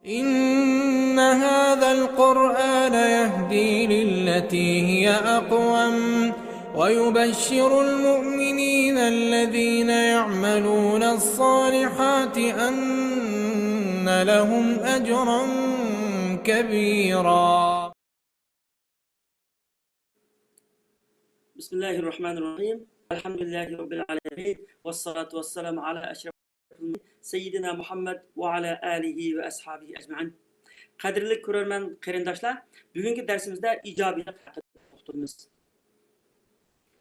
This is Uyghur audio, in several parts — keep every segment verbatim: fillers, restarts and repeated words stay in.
إن هذا القرآن يهدي للتي هي أقوم ويبشر المؤمنين الذين يعملون الصالحات أن لهم أجرا كبيرا. بسم الله الرحمن الرحيم. الحمد لله رب العالمين. والصلاة والسلام على أشرف سيدنا محمد وعلى آله وأصحابه أجمعين. قەدىرلىك كۆرەرمەن قېرىنداشلار، بۈگۈنكى دەرسىمىزدە ئىجابىيلىق ھەققىدە توختىلىمىز.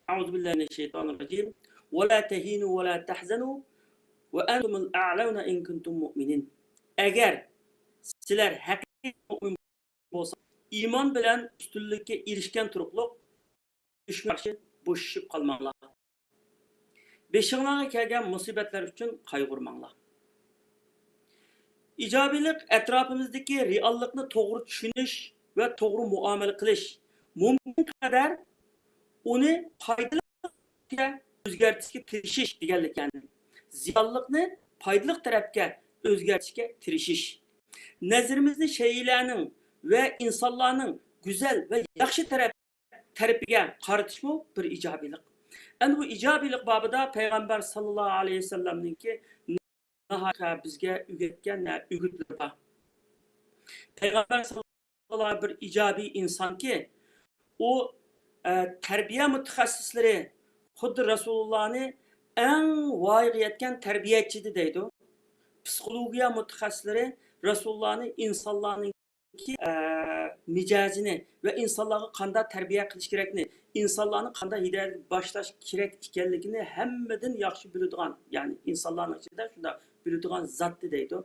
أعوذ بالله من الشيطان الرجيم. ولا تهنوا ولا تحزنوا وأنتم الأعلون إن كنتم مؤمنين. ئەگەر سىلەر ھەقىقىي مۇئمىن بولسا، ئىمان بىلەن ئۈستۈنلۈككە ئېرىشكەن تۇرۇقلۇق، دۈشمەن قارشى بوشىشىپ قالماڭلار. بېشىڭلارغا كەلگەن مۇسىبەتلەر ئۈچۈن قايغۇرماڭلار. ئىجابىيلىق ئەتراپىمىزدىكى رېئاللىقنى توغرا چۈشىنىش ۋە توغرا مۇئامىلە قىلىش، مۇمكىن قەدەر ئۇنى پايدىلىق تەرەپكە ئۆزگەرتىشكە تىرىشىش دېگەنلىك، يەنى زىيانلىقنى پايدىلىق تەرەپكە ئۆزگەرتىشكە تىرىشىش. نەزىرىمىزنى شەيئىلەرنىڭ ۋە ئىنسانلارنىڭ گۈزەل ۋە ياخشى تەرەپ، تەرىپىگە قارىتىشمۇ بىر ئىجابىيلىق. ئەنە بۇ ئىجابىيلىق بابىدا پەيغەمبەر ساللاللاھۇ ئەلەيھى ۋەسەللەمنىڭكى ناھايىتى بىزگە ئۆگەتكەن ئۈگۈتلىرى بار. پەيغەمبەر ساللاللاھۇ بىر ئىجابىي ئىنسانكى، ئۇ، ئە، تەربىيە مۇتەخەسسىسلىرى خۇددى رەسۇلۇللانى ئەڭ ۋايىغا يەتكەن تەربىيەچى ئىدى دەيدۇ. پسىخولوگىيە مۇتەخەسسىسلىرى رەسۇلۇللانى ئىنسانلارنىڭكى، ئە، مىجەزىنى ۋە ئىنسانلارغا قانداق تەربىيە قىلىش كېرەكنى، ئىنسانلارنى قانداق ھىدايەتكە باشلاش كېرەك ئىكەنلىكىنى ھەممىدىن ياخشى بىلىدىغان، يەنى ئىنسانلارنىڭ ئىچىدە شۇنداق بىلىدىغان زاتتى دەيدۇ.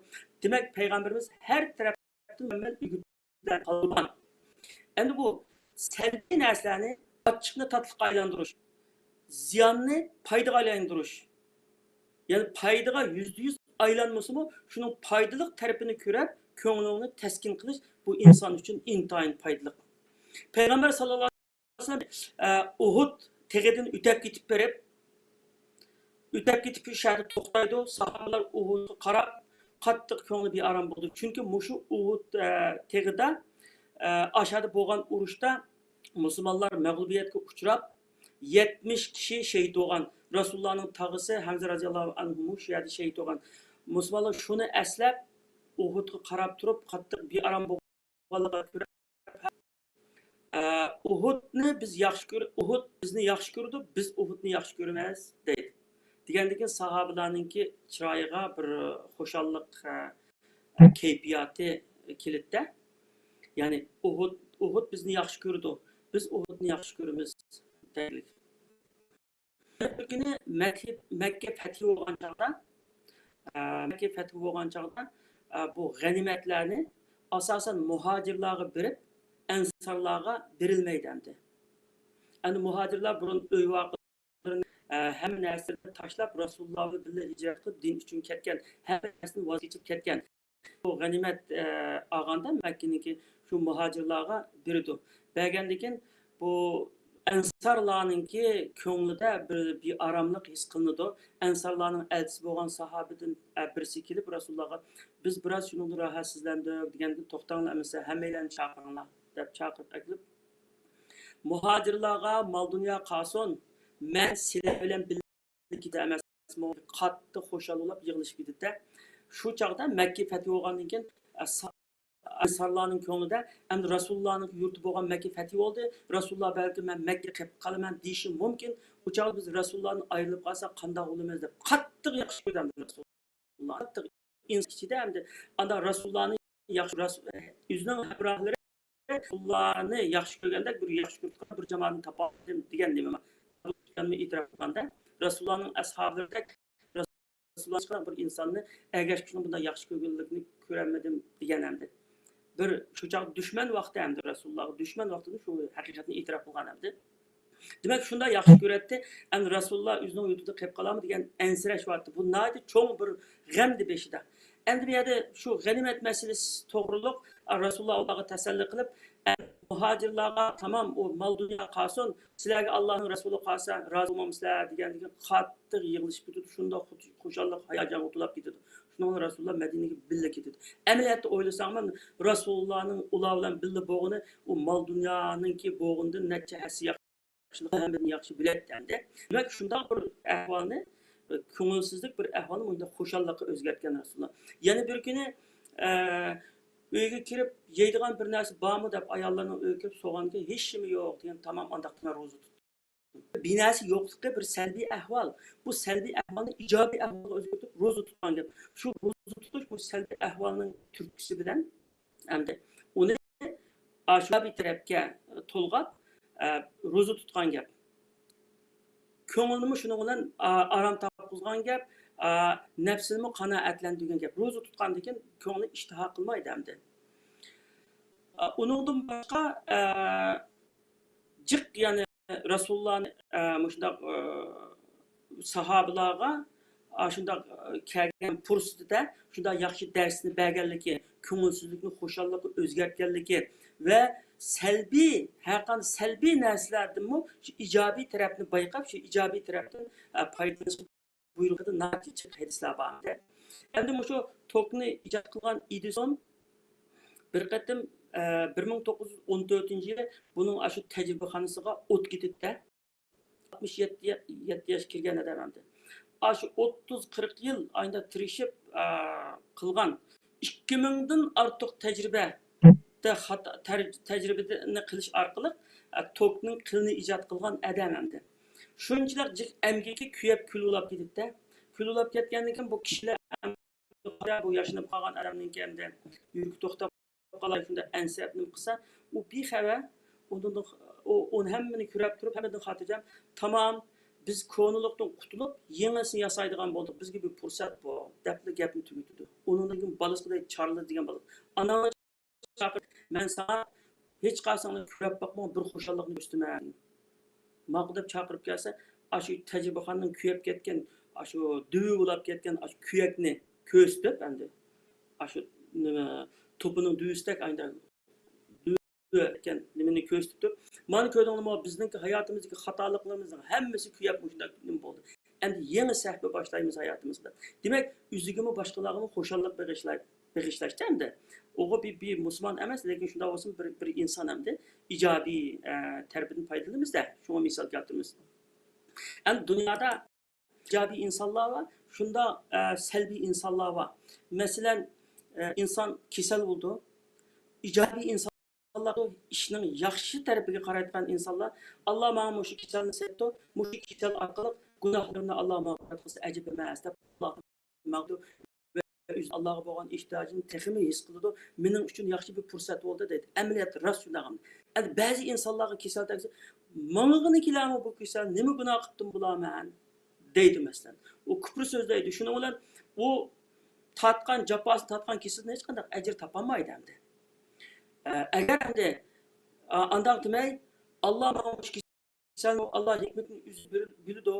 دېمەك، پەيغەمبىرىمىز ھەر تەرەپ ئۈگۈتلەر قالغان. ئەمدى بۇ سەلبىي نەرسىلەرنى، ئاچچىقنى تاتلىققا ئايلاندۇرۇش، زىياننى پايدىغا ئايلاندۇرۇش، يەنى پايدىغا يۈزدە يۈز ئايلانمىسىمۇ، شۇنىڭ پايدىلىق تەرىپىنى كۆرۈپ، كۆڭلۈڭنى تەسكىن قىلىش، بۇ ئىنسان ئۈچۈن ئىنتايىن پايدىلىق. پەيغەمبەر ساللاللاھۇ ئەلەيھى ۋەسەللەم، ئە، ئۇھۇد تېغىدىن ئۆتۈپ كېتىپ بېرىپ، ئۆتۈپ كېتىپ شۇ شەھەردە توختايدۇ. ساھابىلار ئۇھۇدقا قاراپ قاتتىق كۆڭلى بىئارام بولىدۇ. چۈنكى مۇشۇ ئۇھۇد، ئە، تېغىدا، ئە، ئاشادا بولغان ئۇرۇشتا مۇسۇلمانلار مەغلۇبىيەتكە ئۇچراپ، يەتمىش كىشى شېھىت بولغان. رەسۇلۇللانىڭ تاغىسى ھەمزە رەزىياللاھۇ ئەنھۇمۇ شۇ يەردە شېھىت بولغان. مۇسۇلمانلار شۇنى ئەسلەپ، ئۇھۇدقا قاراپ تۇرۇپ قاتتىق بىئارام بولغانلىقىنى كۆرۈپ، ئە، ئۇھۇدنى بىز ياخشى كۆر-، ئۇھۇد بىزنى ياخشى كۆرىدۇ، بىز ئۇھۇدنى ياخشى كۆرىمىز، دەيدۇ. دېگەندىن كېيىن ساھابىلارنىڭكى چىرايىغا بىر خۇشاللىق، ئە، كەيپىياتى كېلىدىدە. يەنى ئۇھۇد، ئۇھۇد بىزنى ياخشى كۆرىدۇ، بىز ئۇھۇدنى ياخشى كۆرىمىز دەيدۇ. بىر كۈنى مەككە، مەككە پەتھى بولغان چاغدا، ئە، مەككە پەتھى بولغان چاغدا، ئە، بۇ غەنىيمەتلەرنى ئاساسەن مۇھاجىرلارغا بېرىپ، ئەنسارلارغا بېرىلمەيدۇ ئەمدى. ئەمدى مۇھاجىرلار بۇرۇن ئۆي ۋاقىتلىرىنى، ئە، ھەممە نەرسىلىرىنى تاشلاپ، رەسۇلۇللا بىلەن ھىجرەت قىلىپ، دىن ئۈچۈن كەتكەن، ھەممە نەرسىدىن ۋاز كېچىپ كەتكەن. بۇ غەنىيمەت، ئە، ئالغاندا مەككىنىڭكى شۇ مۇھاجىرلارغا بېرىدۇ. بەرگەندىن كېيىن بۇ ئەنسارلارنىڭكى كۆڭلىدە بىر بىئاراملىق ھېس قىلىنىدۇ. ئەنسارلارنىڭ ئەلچىسى بولغان ساھابىدىن، ئە، بىرسى كېلىپ رەسۇلۇللاغا، «بىز بىراز شۇنىڭدىن راھەتسىزلەندۇق» دېگەندىن، «توختاڭلار ئەمىسە، ھەممەيلەننى چاقىرىڭلار» دەپ چاقىرىپ ئەكېلىپ، مۇھاجىرلارغا مال-دۇنيا قالسۇن، مەن سىلەر بىلەن بىللە كېتە ئەمەسمۇ؟ قاتتىق خۇشال بولۇپ يىغلىشىپ كېتىدۇ. شۇ چاغدا مەككە پەتھى بولغاندىن كېيىن، ئە، سا-، ئەنسارلارنىڭ كۆڭلىدە، ئەمدى رەسۇلۇللانىڭ يۇرتى بولغان مەككە پەتھى بولدى، رەسۇلۇللا بەلكىم مەن مەككە قېلىپ قالىمەن دېيىشى مۇمكىن. ئۇ چاغدا بىز رەسۇلۇللادىن ئايرىلىپ قالساق قانداق بولىمىز دەپ قاتتىق ياخشى كۆردى ئەمدى رەسۇلۇللا. قاتتىق ئىنسان ئىچىدە ئەمدى ئانداق رەسۇلۇللانى ياخشى، رەس-، ئۆزىنىڭ ھەمراھلىرى رەسۇلۇللانى ياخشى كۆرگەندەك بىر ياخشى كۆرىدىغان بىر جامائەتنى تاپالمىدىم دېگەن نېمە بار. ئېتىراپ قىلغاندا، رەسۇلۇللانىڭ ئەسھابىلىرىدەك رەسۇلۇللا بىر ئىنساننى ئەگەشكۈچىنىڭ بۇنداق ياخشى كۆرگەنلىكىنى كۆرەلمىدىم دېگەن ئەمدى. بىر شۇ چاغ دۈشمەن ۋاقتى ئەمدى رەسۇلۇللاغا، دۈشمەن ۋاقتىدا شۇ ھەقىقەتنى ئېتىراپ قىلغان ئەمدى. دېمەك، شۇنداق ياخشى كۆرەتتى. ئەمدى رەسۇلۇللا ئۆزىنىڭ يۇرتىدا قېلىپ قالامدۇ دېگەن ئەنسىرەش بارتتى. بۇ ناھايىتى چوڭ بىر غەمدى بېشىدا. ئەمدى بۇ يەردە شۇ غەنىيمەت مەسىلىسى توغرۇلۇق رەسۇلۇللا ئۇلارغا تەسەللى قىلىپ، ئەمدى مۇھاجىرلارغا تامام ئۇ مال دۇنيا قالسۇن، سىلەرگە ئاللانىڭ رەسۇلى قالسا رازى بولمامسىلەر دېگەندىن كېيىن قاتتىق يىغلىشىپ كېتىدۇ. شۇنداق خۇش-، خۇشاللىق، ھاياجانغا تولاپ كېتىدۇ. شۇنىڭ بىلەن رەسۇلۇللا مەدىنىگە بىللە كېتىدۇ. ئەمەلىيەتتە ئويلىساڭمۇ، رەسۇلۇللانىڭ ئۇلار بىلەن بىللە بولغىنى، ئۇ مال دۇنيانىڭكى بولغىنىدىن نەچچە ھەسسە ياخشىلىق، ھەممىدىن ياخشى بىلەتتى ئەمدى. دېمەك، شۇنداق بىر ئەھۋالنى، كۆڭۈلسىزلىك بىر ئەھۋالنى مۇشۇنداق خۇشاللىققا ئۆزگەرتكەن رەسۇلۇللا. يەنە بىر كۈنى، ئە، ئۆيگە كىرىپ، يەيدىغان بىر نەرسە بارمۇ دەپ ئاياللارنىڭ ئۆيىگە كىرىپ سورىغاندىكىن، ھېچنېمە يوق دېگەن، تامام ئانداقتىن روزا تۇتتى. بىناسى يوقلۇقى بىر سەلبىي ئەھۋال. بۇ سەلبىي ئەھۋالنى ئىجابىي ئەھۋالغا ئۆزگەرتىپ روزا تۇتقان گەپ. شۇ روزا تۇتۇش بۇ سەلبىي ئەھۋالنىڭ تۈرتكىسى بىلەن ئەمدى ئۇنى ئاشۇ ئىجابىي تەرەپكە تولغاپ، ئە، روزا تۇتقان گەپ. كۆڭلىنىمۇ شۇنىڭ بىلەن، ئا، ئارام تاپقۇزغان گەپ، ئا، نەپسىنىمۇ قانائەتلەندۈرگەن گەپ. روزا تۇتقاندىن كېيىن كۆڭلى ئىشتىھا قىلمايدۇ ئەمدى. ئا، ئۇنىڭدىن باشقا، ئە، جىق، يەنى رەسۇلۇللانى، ئە، مۇشۇنداق، ئە، ساھابىلارغا، ئا، شۇنداق، ئە، كەلگەن پۇرسىتىدە شۇنداق ياخشى دەرسنى بەرگەنلىكى، كۆڭۈلسىزلىكنى خۇشاللىققا ئۆزگەرتكەنلىكى ۋە سەلبىي، ھەرقانداق سەلبىي نەرسىلەردىنمۇ شۇ ئىجابىي تەرەپنى بايقاپ، شۇ ئىجابىي تەرەپتىن، ئە، پايدىلىنىشقا بۇيرۇقىدا ناھايىتى جىق ھەدىسلەر بار ئەمدى. ئەمدى مۇشۇ توكنى ئىجاد قىلغان ئېدىسون بىر قېتىم، ئە، بىر مىڭ توققۇز يۈز ئون تۆتىنچى يىلى بۇنىڭ ئاشۇ تەجرىبىخانىسىغا ئوت كېتىدىدە. ئاتمىش يەتتە يا-، يەتتە ياشقا كىرگەن ئادەم ئەمدى. ئاشۇ ئوتتۇز، قىرىق يىل ئايدا تىرىشىپ، ئا، قىلغان ئىككى مىڭدىن ئارتۇق تەجرىبە، تە-، خاتا، تەر-، تەجرىبىنى قىلىش ئارقىلىق، ئە، توكنىڭ قىلىنى ئىجاد قىلغان ئادەم ئەمدى. شۇنچىلىك جىق ئەمگىكى كۆيۈپ كۈل بولاپ كېتىدىدە. كۈل بولاپ كەتكەندىن كېيىن بۇ كىشىلەر، بۇ ياشىنىپ قالغان ئادەمنىڭكى ئەمدى يۈرىكى توختاپ قالاي، شۇنداق ئەنسىرەپ نېمە قىلسا، ئۇ بىخەۋەر. ئۇنىڭدىن، ئۇ، ئۇنى ھەممىنى كۆرۈپ تۇرۇپ، ھەممىدىن خاتىرجەم. تامام، بىز كونىلىقتىن قۇتۇلۇپ، يېڭىسىنى ياسايدىغان بولدۇق. بىزگە بىر پۇرسەت بۇ، دەپلا گەپنى تۈگىتىدۇ. ئۇنىڭدىن كېيىن بالىسىدەك چارلىدى دېگەن بالىسى. ئاناڭنى چاقىر، مەن ساڭا ھېچقايسىڭنى كۆرۈپ باقمىغان بىر خۇشاللىقنى كۆرسىتىمەن. ماقۇل دەپ چاقىرىپ كەلسە، ئاشۇ تەجرىبىخانىنىڭ كۆيۈپ كەتكەن، ئاشۇ دۈۋە بولاپ كەتكەن ئاشۇ كۆيەكنى كۆرسىتىپ، ئەمدى ئاشۇ نېمە، توپىنىڭ دۈۋىسىدەك ئايدا دۈۋە ئىكەن، نېمىنى كۆرسىتىپ تۇرۇپ، مانا كۆردۈڭلارمۇ، بىزنىڭكى ھاياتىمىزدىكى خاتالىقلىرىمىزنىڭ ھەممىسى كۆيۈپ مۇشۇنداق نېمە بولدى. ئەمدى يېڭى سەھىپە باشلايمىز ھاياتىمىزدا. دېمەك، ئۆزىگىمۇ باشقىلارغىمۇ خۇشاللىق بېغىشلاي-، بېغىشلاشتا ئەمدى. ئۇغۇ بىر، بىر مۇسۇلمان ئەمەس، لېكىن شۇنداق بولسىمۇ بىر، بىر ئىنسان ئەمدى ئىجابىي، ئە، تەرىپىدىن پايدىلىنىمىز-دە. شۇڭا مىسال كەلتۈرىمىز. ئەمدى دۇنيادا ئىجابىي ئىنسانلار بار، شۇنداق، ئە، سەلبىي ئىنسانلار بار. مەسىلەن، ئە، ئىنسان كېسەل بولىدۇ. ئىجابىي ئىنسانلار ئىشنىڭ ياخشى تەرىپىگە قارايدىغان ئىنسانلار، «ئاللا ماڭا مۇشۇ كېسەلنى سېلىپتۇ، مۇشۇ كېسەل ئارقىلىق گۇناھلىرىمنى ئاللا مەغپىرەت قىلسا ئەجەب ئەمەس» دەپ، ئاللا ماڭىدۇ. ۋە ئۆزى ئاللاغا بولغان ئېھتىياجىنى تېخىمۇ ھېس قىلىدۇ. «مېنىڭ ئۈچۈن ياخشى بىر پۇرسەت بولدى» دەيدۇ. ئەمەلىيەتتە راست شۇنداق. ئەمدى بەزى ئىنسانلارغا كېسەل تەگسە، «ماڭىغىنى كېلەرمۇ بۇ كېسەل؟ نېمە گۇناھ قىپتىم بۇلار مەن؟» دەيدۇ، مەسىلەن. ئۇ كۇپر سۆزلەيدۇ. شۇنىڭ بىلەن ئۇ تارتقان جاپاسى، تارتقان كېسىلىدىن ھېچقانداق ئەجىر تاپالمايدۇ ئەمدى. ئە، ئەگەر ئەمدى، ئا، ئانداق دېمەي، «ئاللا ماڭا مۇشۇ كېسەلنى، ئاللا ھېكمىتىنى ئۆزى بىر-، بىلىدۇ.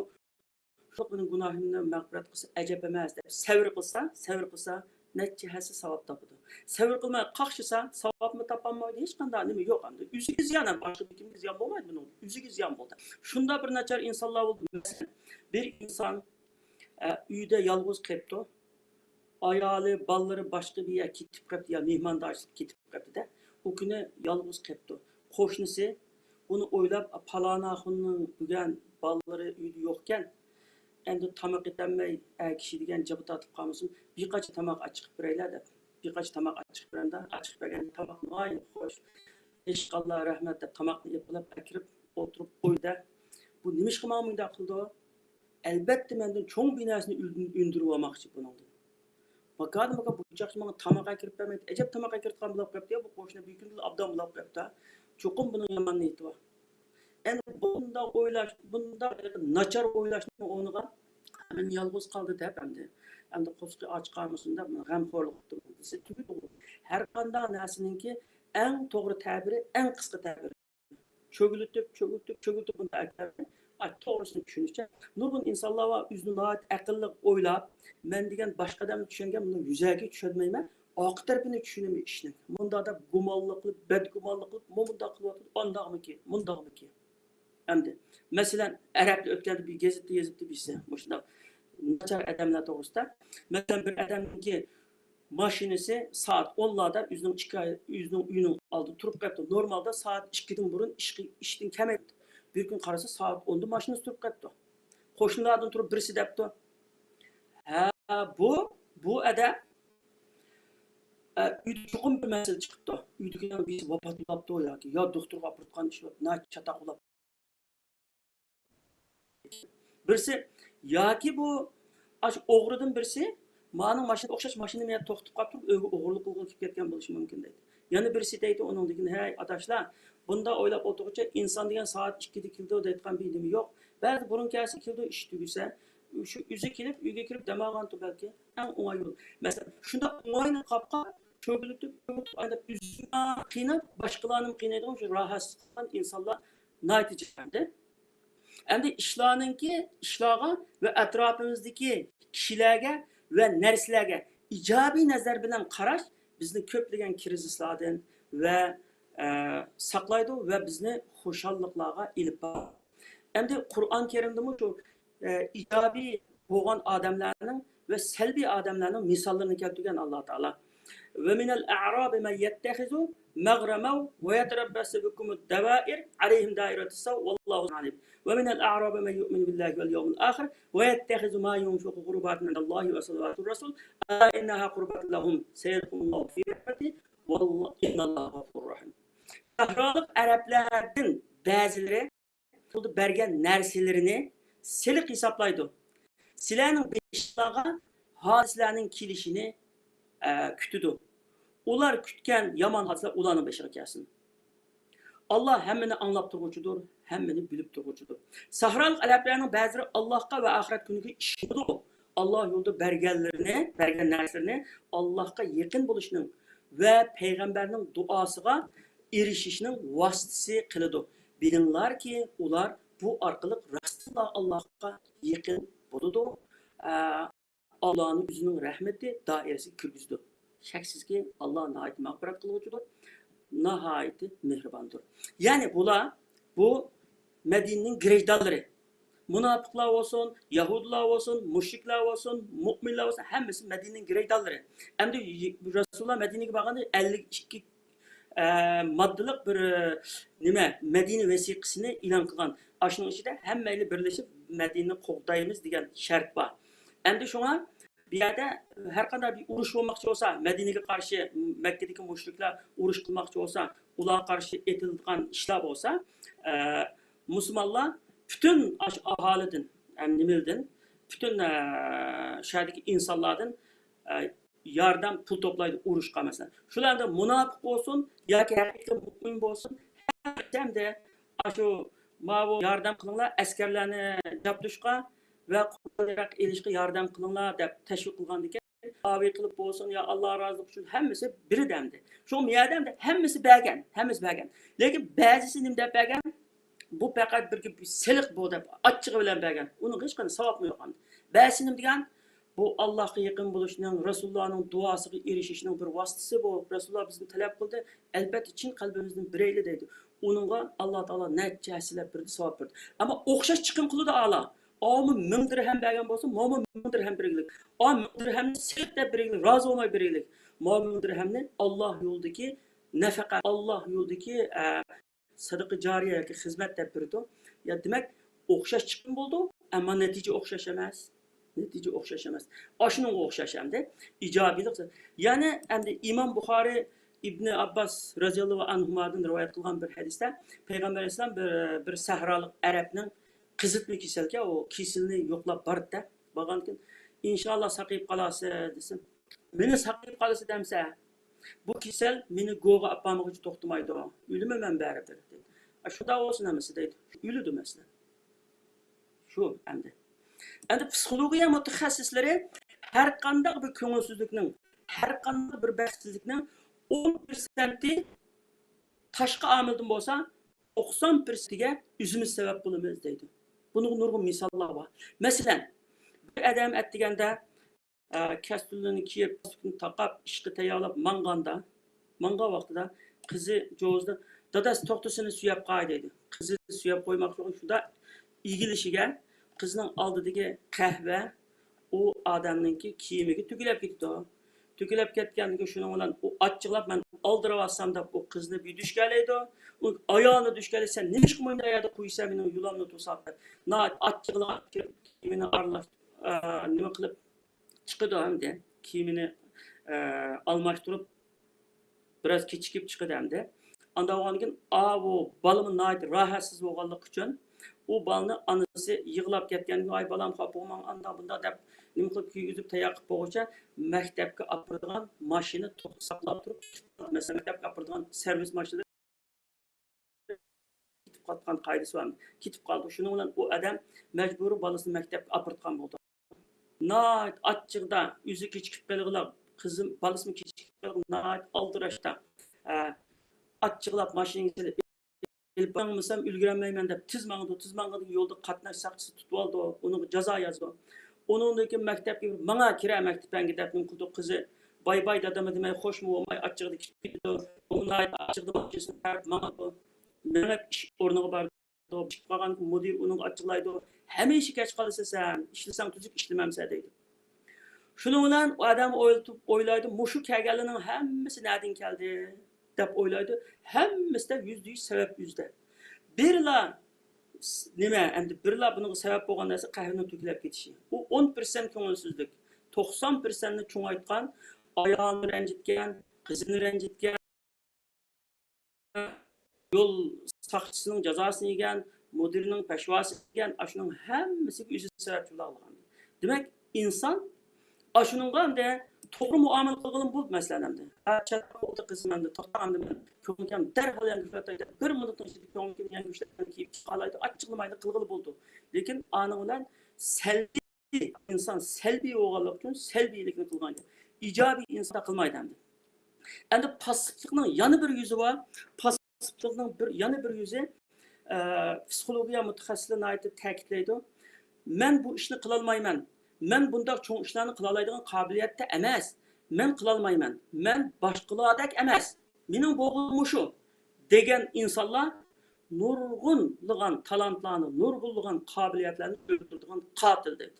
شۇ مېنىڭ گۇناھىمنى مەغپىرەت قىلسا ئەجەب ئەمەس» دەپ سەۋر قىلسا، سەۋر قىلسا، نەچچە ھەسسە ساۋاب تاپىدۇ. سەۋر قىلماي قاقشىسا، ساۋابمۇ تاپالمايدۇ، ھېچقانداق نېمە يوق ئەمدى. ئۆزىگە زىيان، ھەم باشقا بىر كىمگە زىيان بولمايدۇ بۇنىڭ. ئۆزىگە زىيان بولدى. شۇنداق بىر ناچار ئىنسانلار بولدى. مەسىلەن، بىر ئىنسان، ئە، ئۆيدە يالغۇز قېپتۇ. ئايالى، بالىلىرى باشقا بىر يەرگە كېتىپ قاپتۇ يا مېھماندارچىلىققا كېتىپ قاپتۇ-دە. ئۇ كۈنى يالغۇز قېپتۇ. قوشنىسى بۇنى ئويلاپ، «پالانى ئاخۇننىڭ بۈگۈن بالىلىرى ئۆيدە يوقكەن، ئەمدى تاماق ئېتەلمەي، ئەر كىشى دېگەن جاپا تارتىپ قالمىسۇن، بىر قاچا تاماق ئاچىقىپ بېرەيلى» دەپ، بىر قاچا تاماق ئاچىقىپ بېرەمدۇ. ئاچىقىپ بەرگەندە تاماق ناھايىتى خۇش. «ئىشقاللا، رەھمەت» دەپ تاماقنى ئېلىپ ئاكىرىپ ئولتۇرۇپ قويدى. بۇ نېمىشقا ماڭا مۇنداق قىلدى؟ ئەلۋەتتە، مەندىن چوڭ بىر نەرسىنى ئۈن-، ئۈندۈرۈۋالماقچى بۇنىڭدىن. ماكانى ماكان بۇ چاقچى ماڭا تاماق ئەكىرىپ بەرمەيدۇ. ئەجەب تاماق ئەكىرىدىغان بولاپ قاپتۇ يا، بۇ قوشنا بىر كۈندىلا ئابدان بولاپ قاپتۇ. چوقۇم بۇنىڭ يامان نىيىتى بار. ئەمدى بۇنداق ئويلاش، بۇنداق ناچار ئويلاشنىڭ ئورنىغا، «مەن يالغۇز قالدى» دەپ ئەمدى، ئەمدى قورسىقى ئاچ قالمىسۇن دەپ غەمخورلۇق قىپتۇ دېسە تۈگىدىغۇ. ھەر قانداق نەرسىنىڭكى ئەڭ توغرا تەبىرى، ئەڭ قىسقا تەبىرى. چۆگىلىتىپ، چۆگىلىتىپ، چۆگىلىتىپ بۇنداق ئەكەلدى. ئاي، توغرىسىنى چۈشىنىشچە، نۇرغۇن ئىنسانلار بار، ئۆزىنى ناھايىتى ئەقىللىق ئويلاپ، مەن دېگەن باشقا ئادەمنى چۈشەنگەن، بۇنىڭ يۈزەكى چۈشەنمەيمەن، ئارقا تەرىپىنى چۈشىنىمەن ئىشنىڭ. مۇنداق دەپ گۇمانلىق قىلىپ، بەدگۇمانلىق قىلىپ، مۇ-، مۇنداق قىلىۋاتىدۇ، ئانداقمىكى، مۇنداقمىكى. ئەمدى، مەسىلەن، ئەرەبتە ئۆتكەندە بىر گېزىتتە يېزىپتۇ بىرسى، مۇشۇنداق، ناچار ئادەملەر توغرىسىدا. مەسىلەن، بىر ئادەمنىڭكى ماشىنىسى سائەت ئونلاردا ئۆزىنىڭ ئىككى، ئۆزىنىڭ ئۆيىنىڭ ئالدىدا تۇرۇپ قېپتۇ. نورمالدا سائەت ئىككىدىن بۇرۇن ئىشقا، ئىشتىن كەلمەيدۇ. بىر كۈن قارىسا، سائەت ئوندا ماشىنىسى تۇرۇپ قېپتۇ. قوشنىلاردىن تۇرۇپ بىرسى دەپتۇ، ھە، بۇ، بۇ ئەدە، ئە، ئۆيدە چوقۇم بىر مەسىلە چىقىپتۇ. ئۆيدىكىنىڭ بىرسى ۋاپات بولاپتۇ ياكى يا دوختۇرغا ئاپىرىدىغان ئىش بار، ناھايىتى چاتاق بولاپتۇ. بىرسى، ياكى بۇ ئاشۇ ئوغرىدىن بىرسى مانىڭ ماشىنىغا ئوخشاش ماشىنا مەيەردە توختىتىپ قاپتۇرۇپ، ئۆيگە ئوغرىلىق قىلغىلى كېلىپ كەتكەن بولۇشى مۇمكىن دەيدۇ. يەنە بىرسى دەيدۇ ئۇنىڭدىن كېيىن، ھەي ئاداشلار، بۇنداق ئويلاپ ئولتۇرغۇچە ئىنسان دېگەن سائەت ئىككىدە كېلىدۇ دەيدىغان بىر نېمە يوق. بەزىدە بۇرۇن كەلسە كېلىدۇ، ئىش تۈگىسە، شۇ ئۆزى كېلىپ، ئۆيگە كىرىپ دەم ئالغانتۇ بەلكى. ئەڭ ئوڭاي يول. مەسىلەن، شۇنداق ئوڭاينى قاپقا چۆگىلىتىپ، چۆگىلىتىپ، ئانداق ئۆزىنى قىيناپ، باشقىلارنى قىينايدىغان شۇ راھەتسىز قىلغان ئىنسانلار ناھايىتى جىق ئەمدى. ئەمدى ئىشلارنىڭكى، ئىشلارغا ۋە ئەتراپىمىزدىكى كىشىلەرگە ۋە نەرسىلەرگە ئىجابىي نەزەر بىلەن قاراش بىزنى كۆپلىگەن كىرىزىسلاردىن ۋە، ئە، ساقلايدۇ ۋە بىزنى خۇشاللىقلارغا ئېلىپ بارىدۇ. ئەمدى قۇرئان كەرىمدىمۇ شۇ، ئە، ئىجابىي بولغان ئادەملەرنىڭ ۋە سەلبىي ئادەملەرنىڭ مىساللىرىنى كەلتۈرگەن ئاللا تائالا. ومن الأعراب من يتخذ مغرما ويتربص بكم الدوائر عليهم دائرة السوء والله سميع عليم. ومن الأعراب من يؤمن بالله واليوم الآخر ويتخذ ما ينفق قربات عند الله وصلوات الرسول ألا إنها قربة لهم سيدخلهم الله في رحمته والله إن الله غفور رحيم. سەھرالىق ئەرەبلەردىن بەزىلىرى يولدا بەرگەن نەرسىلىرىنى سېلىق ھېسابلايدۇ. سىلەرنىڭ بېشىڭلارغا ھادىسىلەرنىڭ كېلىشىنى، ئە، كۈتىدۇ. ئۇلار كۈتكەن يامان ھادىسىلەر ئۇلارنىڭ بېشىغا كەلسۇن. ئاللا ھەممىنى ئاڭلاپ تۇرغۇچىدۇر، ھەممىنى بىلىپ تۇرغۇچىدۇر. سەھرالىق ئەرەبلەرنىڭ بەزىلىرى ئاللاھقا ۋە ئاخىرەت كۈنىگە ئىشىنىدۇ. ئاللا يولىدا بەرگەنلىرىنى، بەرگەن نەرسىلىرىنى ئاللاھقا يېقىن بولۇشنىڭ ۋە پەيغەمبەرنىڭ دۇئاسىغا ئېرىشىشنىڭ ۋاسىتىسى قىلىدۇ. بىلىڭلاركى، ئۇلار بۇ ئارقىلىق راستتىنلا ئاللاھقا يېقىن بولىدۇ. ئە، ئاللانى ئۆزىنىڭ رەھمىتى دائىرىسىگە كىرگۈزىدۇ. شەكسىزكى، ئاللا ناھايىتى مەغپىرەت قىلغۇچىدۇر، ناھايىتى مېھرىباندۇر. يەنى بۇلار، بۇ مەدىنىنىڭ گىرىژدانلىرى. مۇناپىقلار بولسۇن، يەھۇدىيلار بولسۇن، مۇشرىكلار بولسۇن، مۇئمىنلار بولسۇن، ھەممىسى مەدىنىنىڭ گىرىژدانلىرى. ئەمدى رەسۇلۇللا مەدىنىگە بارغاندا ئەللىك ئىككى، ئە، ماددىلىق بىر، ئە، نېمە، مەدىنە ۋەسىقىسىنى ئېلان قىلغان. ئاشۇنىڭ ئىچىدە ھەممەيلى بىرلىشىپ مەدىنىنى قوغدايمىز دېگەن شەرت بار. ئەمدى شۇڭا بۇ يەردە ھەر قانداق بىر ئۇرۇش بولماقچى بولسا، مەدىنىگە قارشى، مەككىدىكى مۇشرىكلار ئۇرۇش قىلماقچى بولسا، ئۇلارغا قارشى ئېتىلىدىغان ئىشلار بولسا، ئە، مۇسۇلمانلار پۈتۈن ئاشۇ ئاھالىدىن، ھەم نېمىدىن، پۈتۈن، ئە، شۇ يەردىكى ئىنسانلاردىن، ئە، ياردەم پۇل توپلايدۇ ئۇرۇشقا، مەسىلەن. شۇلاردا مۇناپىق بولسۇن ياكى ھەقىقىي مۇئمىن بولسۇن، ھەممىسى ئەمدى ئاشۇ ماۋۇ ياردەم قىلىڭلار، ئەسكەرلەرنى جابدۇشقا ۋە قورال-ياراغ ئېلىشقا ياردەم قىلىڭلار دەپ تەشۋىق قىلغاندىكىن، داۋا قىلىپ بولسۇن يا ئاللا رازىلىقى ئۈچۈن، ھەممىسى بىردەمدە. شۇ يەردە ئەمدى ھەممىسى بەرگەن، ھەممىسى بەرگەن. لېكىن بەزىسى نېمە دەپ بەرگەن؟ بۇ پەقەت بىر سېلىق بۇ دەپ ئاچچىقى بىلەن بەرگەن. ئۇنىڭغا ھېچقانداق ساۋابمۇ يوق ئەمدى. بەزىسى نېمە دېگەن؟ بۇ ئاللاھقا يېقىن بولۇشنىڭ، رەسۇلۇللانىڭ دۇئاسىغا ئېرىشىشنىڭ بىر ۋاسىتىسى بۇ. رەسۇلۇللا بىزدىن تەلەپ قىلدى، ئەلبەتتە چىن قەلبىمىزدىن بېرەيلى دەيدۇ. ئۇنىڭغا ئاللا تائالا نەچچە ھەسسىلەپ بېرىدۇ، ساۋاب بېرىدۇ. ئەمما ئوخشاش چىقىم قىلىدۇ ئالا. ئاۋۇمۇ مىڭ دىرھەم بەرگەن بولسا، ماۋۇمۇ مىڭ دىرھەم بېرىگلىك. ئا، مىڭ دىرھەمنى سېلىق دەپ بېرىگلىك، رازى بولماي بېرىگلىك. ماۋۇ مىڭ دىرھەمنى ئاللا يولىدىكى نەپەقە، ئاللا يولىدىكى، ئە، سەدىقە جارىيە ياكى خىزمەت دەپ بېرىدۇ. يا، دېمەك، ئوخشاش چىقىم بولىدۇ، ئەمما نەتىجە ئوخشاش ئەمەس. نەتىجە ئوخشاش ئەمەس. ئاشۇنىڭغا ئوخشاش ئەمدى. ئىجابىيلىق. يەنى ئەمدى ئىمام بۇخارى ئىبنى ئابباس رەزىياللاھۇ ئەنھۇمادىن رىۋايەت قىلغان بىر ھەدىستە پەيغەمبەر ئەلەيھىسسالام بىر، بىر سەھرالىق ئەرەبنىڭ قىزىتما كېسەلكەن، ئۇ كېسىلىنى يوقلاپ بارىدىدە. بارغاندىكىن، ئىنشاللا ساقىيىپ قالارسىز دېسە، مېنى ساقىيىپ قالىسىز دەمسە، بۇ كېسەل مېنى گوغا ئاپارمىغۇچە توختىمايدۇ. ئۆلىمەن مەن بەرىبىر، دەيدۇ. ئا، شۇنداق بولسۇن ھەممىسى، دەيدۇ. ئۆلىدۇ مەسىلەن. شۇ ئەمدى. ئەمدى پسىخولوگىيە مۇتەخەسسىسلىرى ھەر قانداق بىر كۆڭۈلسىزلىكنىڭ، ھەر قانداق بىر بەختسىزلىكنىڭ ئون پىرسەنتى تاشقى ئامىلدىن بولسا، توقسان پىرسەنتىگە ئۆزىمىز سەۋەب بولىمىز، دەيدۇ. بۇنىڭغا نۇرغۇن مىساللار بار. مەسىلەن، بىر ئادەم ئەتىگەندە ئە، كەستۇرۇنى كىيىپ، پاسكىنى تاقاپ، ئىشقا تەييارلاپ ماڭغاندا، ماڭغان ۋاقتىدا قىزى جوزىدىن، «دادا، توختىسىنى سۆيەپ قوي» دەيدۇ. قىزى سۆيەپ قويماقچى بولغان شۇنداق ئېگىلىشىگە قىزنىڭ ئالدىدىكى قەھۋە، ئۇ ئادەمنىڭكى كىيىمىگە تۈگۈلەپ كېتىدۇ. تۈگۈلەپ كەتكەندىن كېيىن شۇنىڭ بىلەن ئۇ ئاچچىقلاپ، مەن ئالدىراۋاتسام دەپ ئۇ قىزنى بىر دۈشكەلەيدۇ. ئۇ ئايالنى دۈشكەلەيدۇ، سەن نېمىشقا مۇنداق يەردە قويىسەن مېنىڭ يۇلامنى توساپ دەپ. ناھايىتى ئاچچىقلىغان كىيىمىنى ئارىلاش، ئە، نېمە قىلىپ چىقىدۇ ئەمدى. كىيىمىنى، ئە، ئالماشتۇرۇپ، بىراز كېچىكىپ چىقىدۇ ئەمدى. ئانداق بولغاندىن كېيىن، ئاۋۇ بالىمۇ ناھايىتى راھەتسىز بولغانلىقى ئۈچۈن، ئۇ بالىنى ئانىسى يىغلاپ كەتكەندىن كېيىن، «ئاي بالام، خاپا بولماڭ، ئانداق بۇنداق» دەپ، نېمە قىلىپ كىيگۈزۈپ تەييار قىلىپ بولغۇچە، مەكتەپكە ئاپىرىدىغان ماشىنا توختاپ ساقلاپ تۇرۇپ، مەسىلەن، مەكتەپكە ئاپىرىدىغان سېرۋىس ماشىنىسى كېتىپ قالىدىغان قائىدىسى بار. كېتىپ قالىدۇ. شۇنىڭ بىلەن ئۇ ئادەم مەجبۇرىي بالىسىنى مەكتەپكە ئاپىرىدىغان بولىدۇ. ناھايىتى ئاچچىقىدا ئۆزى كېچىكىپ قېلىغىلى، قىزىم، بالىسىمۇ كېچىكىپ قېلىغىلى ناھايىتى ئالدىراشتا، ئە، ئاچچىقلاپ ماشىنىغا سېلىپ، ئېلىپ ماڭمىسام ئۈلگۈرەلمەيمەن دەپ تېز ماڭىدۇ. تېز ماڭغىنىدا يولدا قاتناش ساقچىسى تۇتۇۋالىدۇ، ئۇنىڭغا جازا يازىدۇ. ئۇنىڭدىن كېيىن مەكتەپكە بېرىپ، «ماڭا كىرە مەكتىپەڭگە» دەپ نېمە قىلىدۇ قىزى. باي باي دادىمۇ دېمەي خوشمۇ بولماي ئاچچىقىدا كېتىپ كېتىدۇ. ئۇ ناھايىتى ئاچچىقىدا ماشىنىسىنى تارتىپ ماڭىدۇ. مېڭىپ ئىش ئورنىغا بارىدۇ. چىقىپ قالغان مۇدىر ئۇنىڭغا ئاچچىقلايدۇ. «ھەمىشە كەچ قالىسەن سەن، ئىشلىسەڭ تۈزۈك، ئىشلىمەمسەن» دەيدۇ. شۇنىڭ بىلەن ئۇ ئادەم ئويلاپ، ئويلايدۇ، مۇشۇ كەلگەنلەرنىڭ ھەممىسى نەدىن كەلدى دەپ ئويلايدۇ. ھەممىسىدە يۈزدە يۈز سەۋەب ئۆزىدە. بىرلا س-، نېمە، ئەمدى بىرلا بۇنىڭغا سەۋەب بولغان نەرسە قەھۋىنىڭ تۆكۈلۈپ كېتىشى. ئۇ ئون پىرسەنت كۆڭۈلسىزلىك، توقسان پىرسەنتنى چوڭايتقان، ئايالىنى رەنجىتكەن، قىزىنى رەنجىتكەن، يول ساقچىسىنىڭ جازاسىنى يېگەن، مۇدىرنىڭ پەشۋاسىنى يېگەن، ئاشۇنىڭ ھەممىسىگە ئۆزى سەۋەبچى بولغان. دېمەك، ئىنسان ئاشۇنىڭغا ئەمدى توغرا مۇئامىلە قىلغىلى بولىدۇ، مەسىلەن، ئەمدى. ھە، چاتاق بولدى قىزىم، ئەمدى توختاڭ، ئەمدى مەن كۆڭلۈم كەلمىدى، دەرھال يەڭگۈ ئۇچلاتاي دەپ، بىر مىنۇتنىڭ ئىچىدە كۆڭلۈم كەلمىدى، يەڭگۈ ئۇچلاتقان كىيىپ چىقالايدۇ، ئاچچىقلىمايلى قىلغىلى بولىدۇ. لېكىن ئانىڭ بىلەن سەل ئىنسان سەلبىي بولغانلىقى ئۈچۈن سەلبىيلىكنى قىلغان گەپ. ئىجابىي ئىنسان قىلمايدۇ ئەمدى. ئەمدى پاسسىپلىقنىڭ يەنە بىر يۈزى بار. پاسسىپلىقنىڭ بىر، يەنە بىر يۈزى، ئە، پسىخولوگىيە مۇتەخەسسىسلىرى ناھايىتى تەكىتلەيدۇ. «مەن بۇ ئىشنى قىلالمايمەن. مەن بۇنداق چوڭ ئىشلارنى قىلالايدىغان قابىلىيەتتە ئەمەس. مەن قىلالمايمەن. مەن باشقىلاردەك ئەمەس. مېنىڭ بولغىنىم مۇشۇ» دېگەن ئىنسانلار نۇرغۇنلىغان تالانتلارنى، نۇرغۇنلىغان قابىلىيەتلەرنى ئۆلتۈرىدىغان قاتىل دەيدۇ.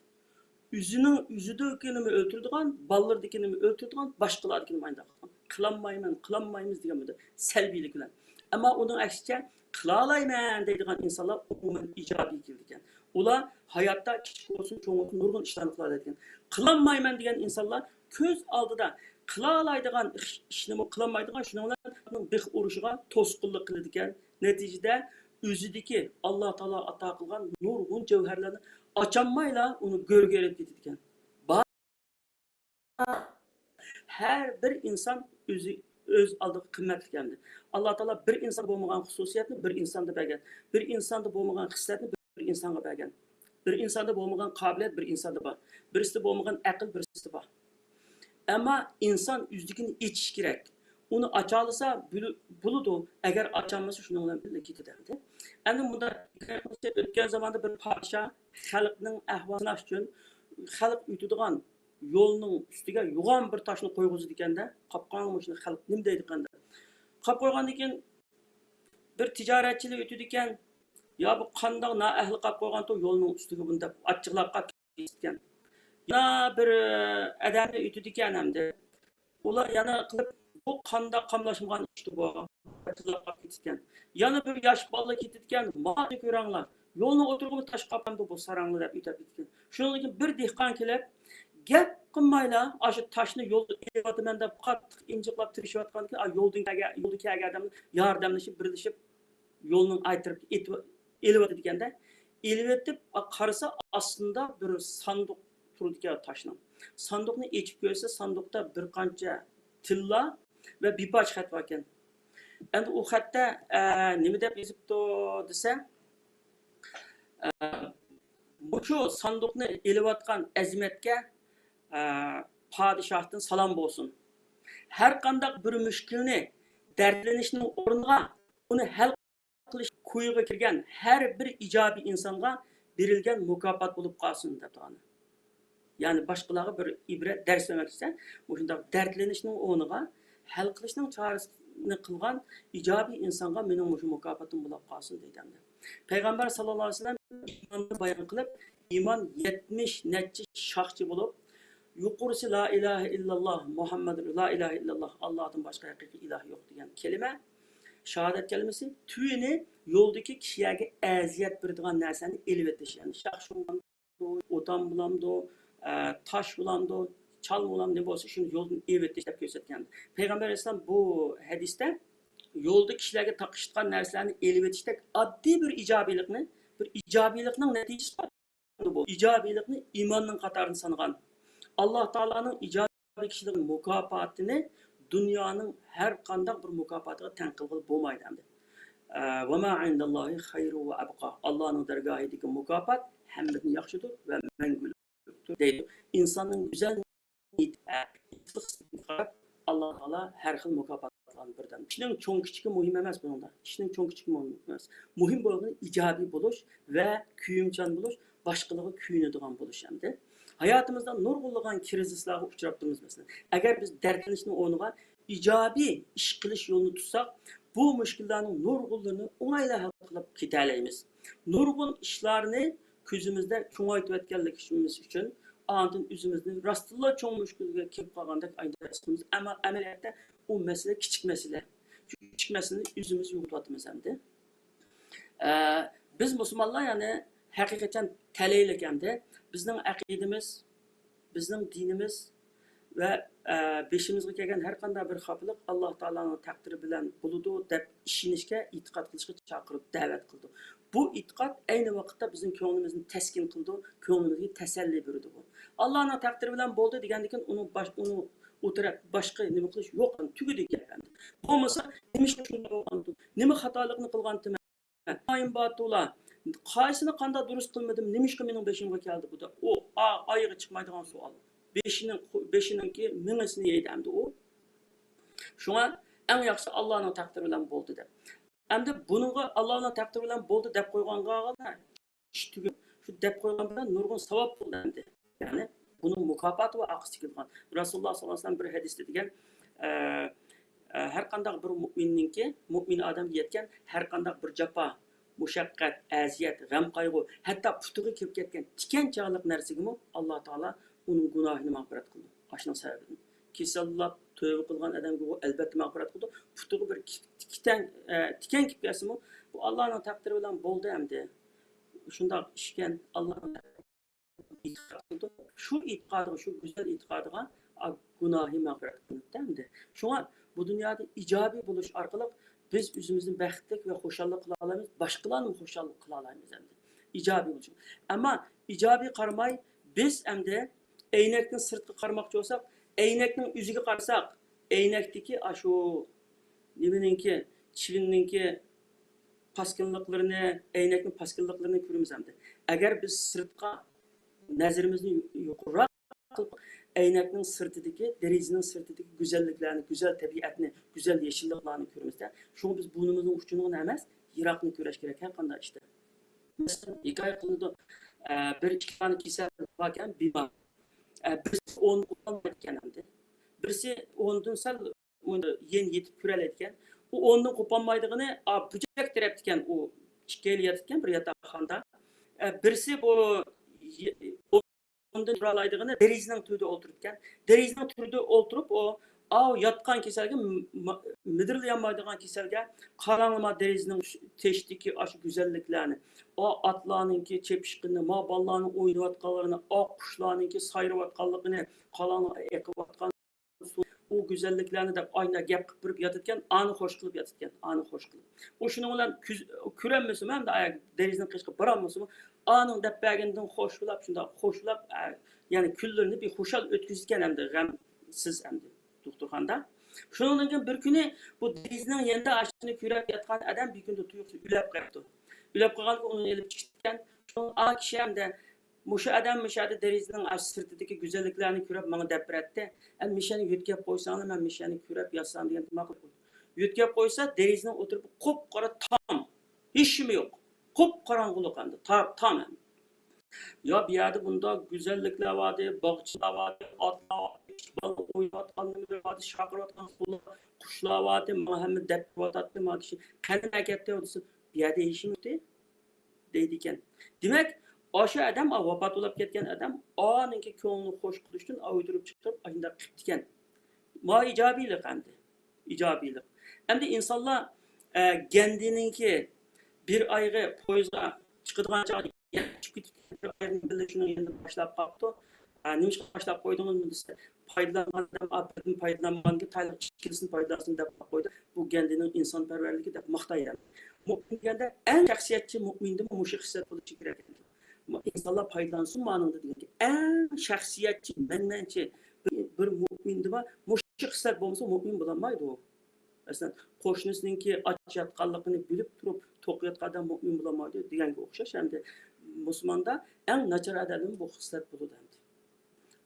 ئۆزىنىڭ، ئۆزىدىكىنىمۇ ئۆلتۈرىدىغان، بالىلىرىدىكىنىمۇ ئۆلتۈرىدىغان، باشقىلاردىكىنىمۇ ئاينداق قىلىدىغان. «قىلالمايمەن، قىلالمايمىز» دېگەن بۇ سەلبىيلىك بىلەن. ئەمما ئۇنىڭ ئەكسىچە، «قىلالايمەن» دەيدىغان ئىنسانلار ئومۇمەن ئىجابىي كېلىدىكەن. ئۇلار ھاياتتا كىچىك بولسۇن، چوڭ بولسۇن، نۇرغۇن ئىشلارنى قىلالايدىكەن. «قىلالمايمەن» دېگەن ئىنسانلار كۆز ئالدىدا قىلالايدىغان ئىش، ئىشنىمۇ قىلالمايدىغان، شۇنىڭ بىلەن بىخ ئۇرۇشىغا توسقۇنلۇق قىلىدىكەن. نەتىجىدە ئۆزىدىكى ئاللا تائالا ئاتا قىلغان نۇرغۇن جەۋھەرلەرنى ئاچالمايلا ئۇنى گۆرگە ئېلىپ كېتىدىكەن. بار. ھەر بىر ئىنسان ئۆزى، ئۆز ئالدىغا قىممەتلىك ئەمدى. ئاللا تائالا بىر ئىنساندا بولمىغان خۇسۇسىيەتنى بىر ئىنساندا بەرگەن. بىر ئىنساندا بولمىغان خىسلەتنى بىر ئىنسانغا بەرگەن. بىر ئىنساندا بولمىغان قابىلىيەت بىر ئىنساندا بار. بىرسىدە بولمىغان ئەقىل بىرسىدە بار. ئەمما ئىنسان ئۆزىدىكىنى ئېچىش كېرەك. ئۇنى ئاچالىسا بىل-، بولىدۇ، ئەگەر ئاچالمىسا شۇنىڭ بىلەن بىللە كېتىدۇ. ئەمدى مۇنداق، ئۆتكەن زاماندا بىر پادىشاھ خەلقنىڭ ئەھۋالىنى سىناش ئۈچۈن خەلق ئۆتىدىغان يولنىڭ ئۈستىگە يوغان بىر تاشنى قويغۇزىدىكەن-دە، قاپقان مۇشۇنى خەلق نېمە دەيدىكەن دەپ. قاپ قويغاندىن كېيىن بىر تىجارەتچىلەر ئۆتىدىكەن، يا بۇ قانداق نائەھلى قاپ قويغانتۇ يولنىڭ ئۈستىگە بۇنى دەپ ئاچچىقلاپ قاپ كېتىدىكەن. يەنە بىر، ئە، ئادەمنى ئۆتىدىكەن ئەمدى. ئۇلار يەنە قىلىپ، بۇ قانداق قاملاشمىغان ئىشتۇ بۇ؟ ئاچچىقلاپ قاپ كېتىدىكەن. يەنە بىر ياش بالا كېتىدىكەن، مانا كۆرەڭلار. يولنىڭ ئوتتۇرىغىمۇ تاش قاپقاندۇ بۇ ساراڭلار دەپ ئۆتۈپ كېتىدىكەن. شۇنىڭدىن كېيىن بىر دېھقان كېلىپ، گەپ قىلمايلا، ئاشۇ تاشنى يولدا ئېلىۋاتىمەن دەپ قاتتىق ئىنجىقلاپ تىرىشىۋاتقاندىكىن، ئا، يولدىن كەلگەن، يولدا كەلگەن ئادەملەر ياردەملىشىپ، بىرلىشىپ، يولنىڭ ئايتىرىپ ئېتىۋ-، ئېلىۋاتىدىكەن-دە. ئېلىۋېتىپ، ئا، قارىسا، ئاستىدا بىر ساندۇق تۇرىدىكەن تاشنىڭ. ساندۇقنى ئېچىپ كۆرسە، ساندۇقتا بىر قانچە تىللا ۋە بىر پارچە خەت باركەن. ئەمدى ئۇ خەتتە، ئە، نېمە دەپ يېزىپتۇ دېسە، ئە، مۇشۇ ساندۇقنى ئېلىۋاتقان ئەزىمەتكە، ئە، پادىشاھتىن سالام بولسۇن. ھەر قانداق بىر مۈشكۈلنى دەردلىنىشنىڭ ئورنىغا ئۇنى ھەل قىلىش كويىغا كىرگەن ھەر بىر ئىجابىي ئىنسانغا بېرىلگەن مۇكاپات بولۇپ قالسۇن دەپتۇ ئانا. يەنى باشقىلارغا بىر ئىبرەت، دەرس بەرمەكچىسەن، مۇشۇنداق دەردلىنىشنىڭ ئورنىغا ھەل قىلىشنىڭ چارىسىنى قىلغان ئىجابىي ئىنسانغا مېنىڭ مۇشۇ مۇكاپاتىم بولاپ قالسۇن دەيدۇ ئەمدى. پەيغەمبەر ساللاللاھۇ ئەلەيھى ۋەسەللەم ئىماننى بايان قىلىپ، ئىمان يەتمىش نەچچە شاخچە بولۇپ، يۇقىرىسى لا ئىلاھە ئىللاللا مۇھەممەد، لا ئىلاھە ئىللاللا، ئاللادىن باشقا ھەقىقىي ئىلاھ يوق دېگەن كەلىمە، شاھادەت كەلىمىسى، تۈۋىنى يولدىكى كىشىلەرگە ئەزىيەت بېرىدىغان نەرسەنى ئېلىۋېتىش، يەنى شاخ شۇڭغان ئوتان بولامدۇ، ئە، تاش بولامدۇ، چالما بولامدۇ، نېمە بولسا شۇنى يولدىن ئېلىۋېتىش دەپ كۆرسەتكەن. پەيغەمبەر ئەلەيھىسسالام بۇ ھەدىستە يولدا كىشىلەرگە تاقىشىدىغان نەرسىلەرنى ئېلىۋېتىشتەك ئاددىي بىر ئىجابىيلىقنى، بىر ئىجابىيلىقنىڭ نەتىجىسى بۇ. ئىجابىيلىقنى ئىماننىڭ قاتارىدا سانىغان. ئاللا تائالانىڭ ئىجابىي كىشىلىك مۇكاپاتىنى دۇنيانىڭ ھەر قانداق بىر مۇكاپاتىغا تەڭ قىلغىلى بولمايدۇ ئەمدى. ئە، «ۋەما ئىندەللاھى خەيرۇ ۋە ئەبقا». ئاللانىڭ دەرگاھىدىكى مۇكاپات ھەممىدىن ياخشىدۇر ۋە مەڭگۈلۈكتۇر دەيدۇ. ئىنساننىڭ گۈزەل نىيىتى، ئەقىدىسىگە قاراپ، ئاللا تائالا ھەر خىل مۇكاپاتلارنى بېرىدۇ. ئىشنىڭ چوڭ كىچىكى مۇھىم ئەمەس بۇنىڭدا. ئىشنىڭ چوڭ كىچىكى مۇھىم ئەمەس. مۇھىم بولغىنى ئىجابىي بولۇش ۋە كۆيۈمچان بولۇش، باشقىلارغا كۆيۈنىدىغان بولۇش ئەمدى. ھاياتىمىزدا نۇرغۇنلىغان كىرىزىسلارغا ئۇچراپ تۇرىمىز مەسىلەن. ئەگەر بىز دەردلىنىشنىڭ ئورنىغا ئىجابىي ئىش قىلىش يولىنى تۇتساق، بۇ مۈشكۈللەرنىڭ نۇرغۇنلىرىنى ئوڭايلا ھەل قىلىپ كېتەلەيمىز. نۇرغۇن ئىشلارنى كۆزىمىزدە چوڭايتىۋەتكەنلىكىمىز ئۈچۈن، ئاندىن ئۆزىمىزنى راستتىنلا چوڭ مۈشكۈلگە كېلىپ قالغاندەك ئاينىدا ھېس قىلىمىز. ئەمما ئەمەلىيەتتە ئۇ مەسىلە كىچىك مەسىلە. شۇ كىچىك مەسىلىنى ئۆزىمىز يوقىتىۋاتىمىز ئەمدى. ئە، بىز مۇسۇلمانلار، يەنى، ھەقىقەتەن تەلەيلىك ئەمدى. بىزنىڭ ئەقىدىمىز، بىزنىڭ دىنىمىز ۋە، ئە، بېشىمىزغا كەلگەن ھەر قانداق بىر خاپىلىق ئاللا تائالانىڭ تەقدىرى بىلەن بولىدۇ دەپ ئىشىنىشكە، ئېتىقاد قىلىشقا چاقىرىدۇ، دەۋەت قىلىدۇ. بۇ ئېتىقاد ئەينى ۋاقىتتا بىزنىڭ كۆڭلىمىزنى تەسكىن قىلىدۇ، كۆڭلىمىزگە تەسەللى بېرىدۇ بۇ. ئاللانىڭ تەقدىرى بىلەن بولدى دېگەندىن كېيىن ئۇنىڭ باش-، ئۇنىڭ ئۇ تەرەپ باشقا نېمە قىلىش يوق، تۈگىدى گەپ ئەمدى. بولمىسا، نېمىشقا شۇنداق بولغانتىم؟ نېمە خاتالىقنى قىلغانتىم؟ ئىبراھىم باتۇلا، قايسىنى قانداق دۇرۇس قىلمىدىم، نېمىشقا مېنىڭ بېشىمغا كەلدى بۇ دەپ، ئۇ ئا-، ئايىغى چىقمايدىغان سوئال. بېشىنىڭ، بېشىنىڭكى مېڭىسىنى يەيدۇ ئەمدى ئۇ. شۇڭا ئەڭ ياخشىسى ئاللانىڭ تەقدىرى بىلەن بولدى دەپ. ئەمدى بۇنىڭغا ئاللانىڭ تەقدىرى بىلەن بولدى دەپ قويغانغا ئىش تۈگۈپ، شۇ دەپ قويغان بىلەن نۇرغۇن ساۋاب بولدى ئەمدى. يەنى بۇنىڭ مۇكاپاتى ۋە ئارقىسىدا كېلىدىغان. رەسۇلۇللا ساللاللاھۇ ئەلەيھى ۋەسەللەم بىر ھەدىستە دېگەن، ئە، ئە، ھەر قانداق بىر مۇئمىننىڭكى، مۇئمىن ئادەمگە يەتكەن ھەر قانداق بىر جاپا، مۇشەققەت، ئەزىيەت، غەم-قايغۇ، ھەتتا پۇتىغا كېلىپ كەتكەن تىكەن چاغلىق نەرسىگىمۇ ئاللا تائالا ئۇنىڭ گۇناھىنى مەغپىرەت قىلىدۇ. ئاشۇنىڭ سەۋەبىدىن. كېسەللەپ، تۆۋە قىلغان ئادەمگە ئۇ ئەلۋەتتە مەغپىرەت قىلىدۇ. پۇتىغا بىر كىك-، تىكەن، ئە، تىكەن كېلىپ كەلسىمۇ، بۇ ئاللانىڭ تەقدىرى بىلەن بولدى ئەمدى. شۇنداق ئىشكەن، ئاللانىڭ ئېتىقاد قىلىدۇ. شۇ ئېتىقادىغا، شۇ گۈزەل ئېتىقادىغا، ئا، گۇناھى مەغپىرەت قىلىنىپتۇ ئەمدى. شۇڭا بۇ دۇنيادا ئىجابىي بولۇش ئارقىلىق بىز ئۆزىمىزنى بەختلىك ۋە خۇشاللىق قىلالايمىز، باشقىلارنىمۇ خۇشال قىلالايمىز ئەمدى. ئىجابىي بولۇش. ئەمما ئىجابىي قارىماي، بىز ئەمدى ئەينەكتىن سىرتقا قارىماقچى بولساق، ئەينەكنىڭ ئۆزىگە قارىساق، ئەينەكتىكى ئاشۇ نېمىنىڭكى، چىۋىننىڭكى پاسكىنىلىقلىرىنى، ئەينەكنىڭ پاسكىنىلىقلىرىنى كۆرىمىز ئەمدى. ئەگەر بىز سىرتقا نەزىرىمىزنى يۇقىرىراق قىلىپ، ئەينەكنىڭ سىرتىدىكى، دېرىزىنىڭ سىرتىدىكى گۈزەللىكلەرنى، گۈزەل تەبىئەتنى، گۈزەل يېشىللىقلارنى كۆرىمىزدە، شۇڭا بىز بۇرنىمىزنىڭ ئۇچىنىغىلا ئەمەس، يىراقنى كۆرۈش كېرەك ھەر قانداق ئىشتا. مەسىلەن، ھېكايە قىلىنىدۇ، ئە، بىر ئىككى دانە كېسەل باركەن، بىمار. ئە، بىرسى ئورنىدىن قوپالمايدىكەن ئەمدى. بىرسى ئورنىدىن سەل يېنى يېتىپ كۆرەلەيدىكەن. ئۇ ئورنىدىن قوپالمايدىغىنى، ئا، بۇجەك تەرەپتىكەن، ئۇ ئىككىيلەن ياتىدىكەن بىر ياتاقخانىدا. ئە، بىرسى بۇ ئورنىدىن تۇرالايدىغىنى دېرىزىنىڭ تۈۋىدە ئولتۇرۇپتىكەن. دېرىزىنىڭ تۈۋىدە ئولتۇرۇپ، ئۇ، ئاۋۇ ياتقان كېسەلگە، م-، م-، مىدىرلىيالمايدىغان كېسەلگە، قاراڭلىما دېرىزىنىڭ تېشىدىكى ئاشۇ گۈزەللىكلەرنى، ئا، ئاتلارنىڭكى چېپىشقىنى، ما بالىلارنىڭ ئويناۋاتقانلىرىنى، ئا، قۇشلارنىڭكى سايرىۋاتقانلىقىنى، قاراڭلىما ئېقىۋاتقان سۇ، ئۇ گۈزەللىكلەرنى دەپ ئاينا گەپ قىلىپ بېرىپ ياتىدىكەن، ئانى خوش قىلىپ ياتىدىكەن، ئانى خوش قىلىپ. ئۇ شۇنىڭ بىلەن كۆز-، كۆرەلمىسىمۇ، ئەمدى ئاياغ دېرىزىنىڭ قېشىغا بارالمىسىمۇ، ئانىڭ دەپ بەرگىنىدىن خوش بولاپ، شۇنداق خوش بولاپ، ئە، يەنى كۈنلىرىنى بىخۇشال ئۆتكۈزىدىكەن ئەمدى، غەمسىز ئەمدى دوختۇرخانىدا. شۇنىڭدىن كېيىن بىر كۈنى بۇ دېرىزىنىڭ يېنىدا ئاشۇنى كۆرۈپ ياتقان ئادەم بىر كۈندە تۇيۇقسىز ئۆلۈپ قاپتۇ. ئۆلۈپ قالغاندا ئۇنى ئېلىپ چىقىپتىكەن. شۇڭا ئا كىشى ئەمدى مۇشۇ ئادەم مۇشۇ يەردە دېرىزىنىڭ ئاشۇ سىرتىدىكى گۈزەللىكلەرنى كۆرۈپ ماڭا دەپ بېرەتتى. ئە، مۇشۇنى يۆتكەپ قويساڭلار، مەن مۇشۇنى كۆرۈپ ياتسام دېگەن دېمەك. يۆتكەپ قويسا، دېرىزىنىڭ ئوتتۇرىدا قۇپقارا تام. ھېچنېمە يوق. قۇپقاراڭغۇلۇق ئەمدى. تا-، تام ئەمدى. يا، بۇ يەردە بۇنداق گۈزەللىكلەر بار ئىدى، باغچىلار بار ئىدى، ئاتلار بار ئىدى، كىچىك بالىلار ئويناۋاتقان نېمىلەر بار ئىدى، شارقىراۋاتقان سۇلار، قۇشلار بار ئىدى، ماڭا ھەممە دەپ بېرىۋاتاتتى، ماڭا كىشى، قېنى نەگە كەتتى دېسە، بۇ يەردە ھېچنېمە يوق ئىدى. دەيدىكەن. دېمەك، ئاشۇ ئادەم، ئا، ۋاپات بولۇپ كەتكەن ئادەم ئانىڭكى كۆڭلىنى خوش قىلىشتىن ئايدۇرۇپ چىقىرىپ ئاشۇنداق قىپتىكەن. ما ئىجابىيلىق ئەمدى. ئىجابىيلىق. ئەمدى ئىنسانلار، ئە، گەندىنىڭكى بىر ئايغا پويىزغا چىقىدىغان چاغدا يەنە ئۇچۇپ كېتىپ، بىر ئاينىڭ بىللە شۇنىڭ يېنىدا باشلاپ قاپتۇ. ئە، نېمىشقا باشلاپ قويدىڭىزمۇ دېسە، پايدىلانغان ئادەم، ئا، بىردىن پايدىلانمىغاندىن كېيىن تايىنلىق ئىككىلىسىنى پايدىلانسۇن دەپ قويدى. بۇ گەندىنىڭ ئىنسانپەرۋەرلىكى دەپ ماختايدۇ. مۇئمىن دېگەندە ئەڭ شەخسىيەتچى مۇئمىندىمۇ مۇشۇ خىسلەت بولۇشى كېرەك. ئىنسانلار پايدىلانسۇن مانىڭدا دېگەن. ئەڭ شەخسىيەتچى، مەنمەنچى بىر، بىر مۇئمىندىمۇ مۇشۇ خىسلەت بولمىسا مۇئمىن بولالمايدۇ. مەسىلەن، قوشنىسىنىڭكى ئاچ ياتقانلىقىنى بىلىپ تۇرۇپ توق ياتقان ئادەم مۇئمىن بولالمايدۇ دېگەنگە ئوخشاش. ئەمدى مۇسۇلماندا ئەڭ ناچار ئادەمدىمۇ بۇ خىسلەت بولىدۇ ئەمدى.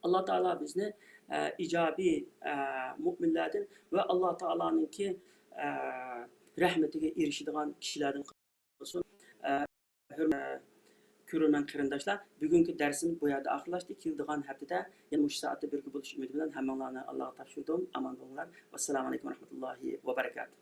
ئاللا تائالا بىزنى، ئە، ئىجابىي، ئە، مۇئمىنلاردىن ۋە ئاللا تائالانىڭكى، ئە، رەھمىتىگە ئېرىشىدىغان كىشىلەردىن قىلسۇن. ئە، ھۆرمەتلىك كۆرۈرمەن قېرىنداشلار، بۈگۈنكى دەرسىمىز بۇ يەردە ئاخىرلاشتى. كېلىدىغان ھەپتىدە يەنە مۇشۇ سائەتتە بىرگە بولۇش ئۈمىدى بىلەن ھەممىڭلارنى ئاللاغا تاپشۇردۇم. ئامان بولۇڭلار. ۋەسسالامۇ ئەلەيكۇم ۋەرەھمەتۇللاھى ۋەبەرىكاتۇھ.